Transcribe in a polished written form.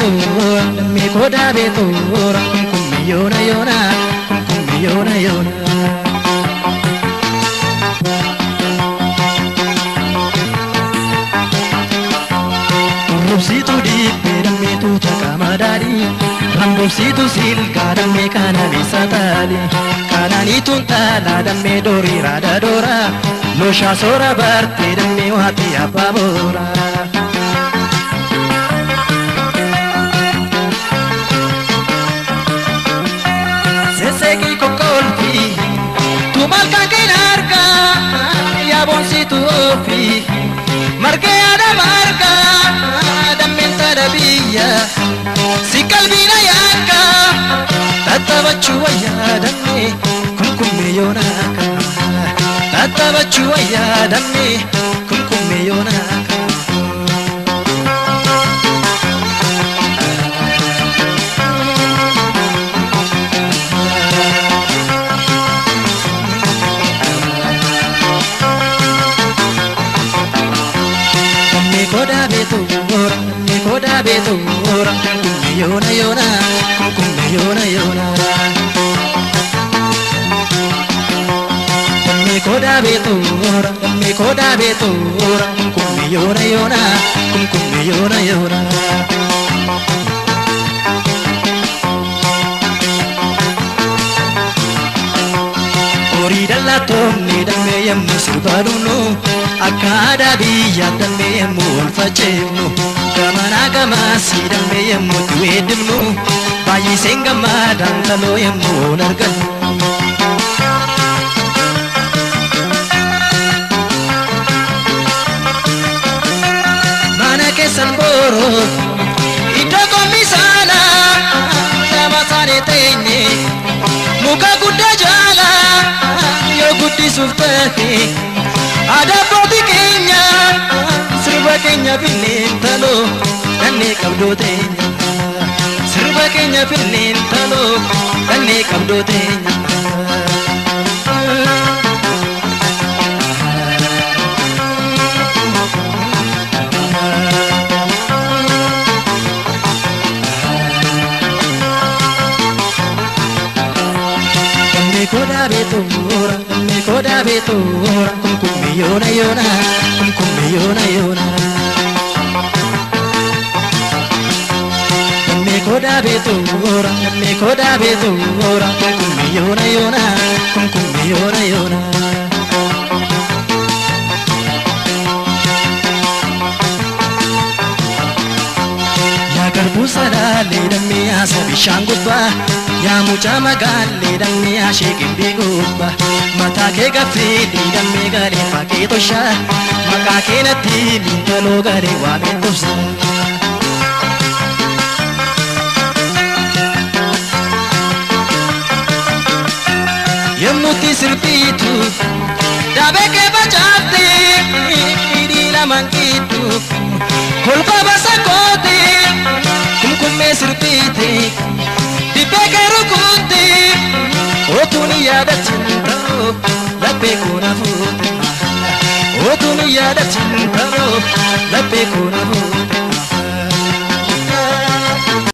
beetu dammee koo beetu kumkumme yoona yoona kumkumme yoona yoona. Rubsitu dibbee dammee tuuta qaama daadhii rambobsitu silgaa dammee kana bisa taali kanaaniituun taalaa dammee doorii raada doora looshaa soora bartee dammee waatii abbaa boora. Seeseeqii kokkolfii tumaal kan keenya argaa yaaboonsitu ofii margee yaada margaa dammeen taadha biyya si qalbiina yaaka tattaabachuu wayyaa dammee kumkumme yoonaaka tattaabachuu wayyaa dammee kumkumme yoonaaka. Dammee koo beetu dammee koo beetu kumkumme yoona yoona kumkumme yoona yoona. Dammee koo beetu dammee koo beetu kumkumme yoona yoona kumkumme yoona yoona. Horii dhallattoonni dammee yemmuu sirbaa dhumnu akka aadaa biyyaa dammee yemmuu ol faceefnu gamanaa gamaasii dammee yemmuu itti weeddifnu baay'iseen gammadaan taloo yemmuu ol argannu. Mana keessan booroo iddoo qommisaanaa lama isaanii teenye muka guddaa jala yoo guddisuuf ta'e aadaa abbootii keenya sirba keenya finneen taloo dhannee qabdoo teenya sirba keenya finneen taloo dhannee qabdoo teenya. Dammee koo beetu dammee koo beetu kumkumme yoona yoona kumkumme yoona yoona. Dammee koo beetu dammee koo beetu kumkumme yoona yoona kumkumme yoona yoona. Yaa garbuu salaalee dammee yaasa bishaan gubbaa yaa mucaa magaalee dammee yaashee gimbii gubbaa mataa kee gaffeedhii dammee galee fakkee toshaa maqaa kee natti miintaloo galee waamee tobsa. Yemmuutti sirbiitu daabee kee facaaftee hidhii lamaan qixxu kolfa basa kootee kumkummee sirbiite dibbee kee rukutte otuun yaadatin ta'oo laphee koo na fuute otuun yaadatin ta'oo laphee koo na fuute.